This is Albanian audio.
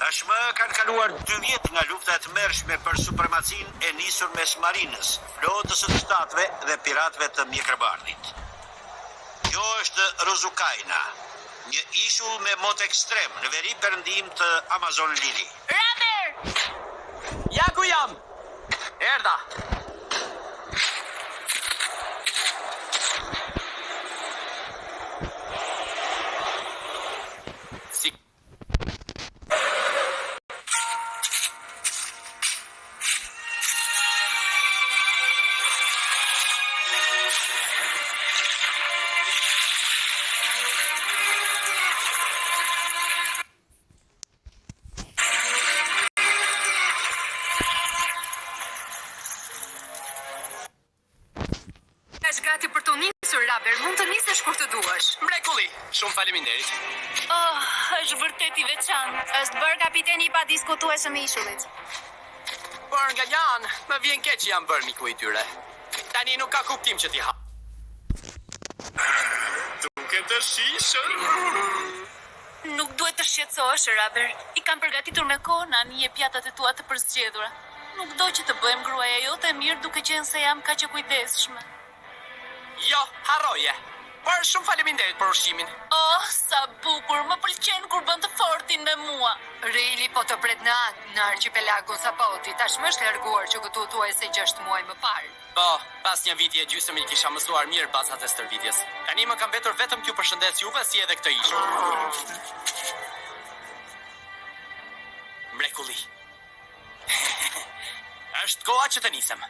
Tashmë kanë kaluar dy vjet nga lufta e tmerrshme për supremacinë e nisur mes marinës, flotës së të shtatëve dhe piratëve të mjekërbardhit. Kjo është Rusukaina, një ishull me mot ekstrem në veri-perëndim të Amazon Lily. Raber! Ja ku jam! Erdha! Si Është gati për t'u nisur, Raber. Mund të nisesh kur të duash. Mrekulli! Shumë faleminderit. Oh, është vërtet i veçantë. Është bërë kapiteni i padiskutueshëm i ishullit. Por nga një anë, më vjen keq që jam bërë miku i tyre. Tani nuk ka kuptim që t'i ha. Duket të shijshëm. Nuk duhet të shqetësohesh, Raber. I kam përgatitur me kohë në anije pjatat e tua të përzgjedhura. Nuk do që të bëhem gruaja jote e mirë duke qenë se jam kaq e kujdesshme. Jo, harroje. Por shumë faleminderit për ushqimin. Oh, sa bukur, më pëlqen kur bën të fortin me mua. Rejli po të pret në atë, në archipelagun Sapoti, tashmë është larguar që këtu thuajse 6 muaj më parë. Po, pas një viti e gjysmë i kisha mësuar mirë bazat e stërvitjes. Tani më ka mbetur vetëm t'ju përshëndes juve si edhe këtë ishull. Mrekulli. Është koha që të nisem.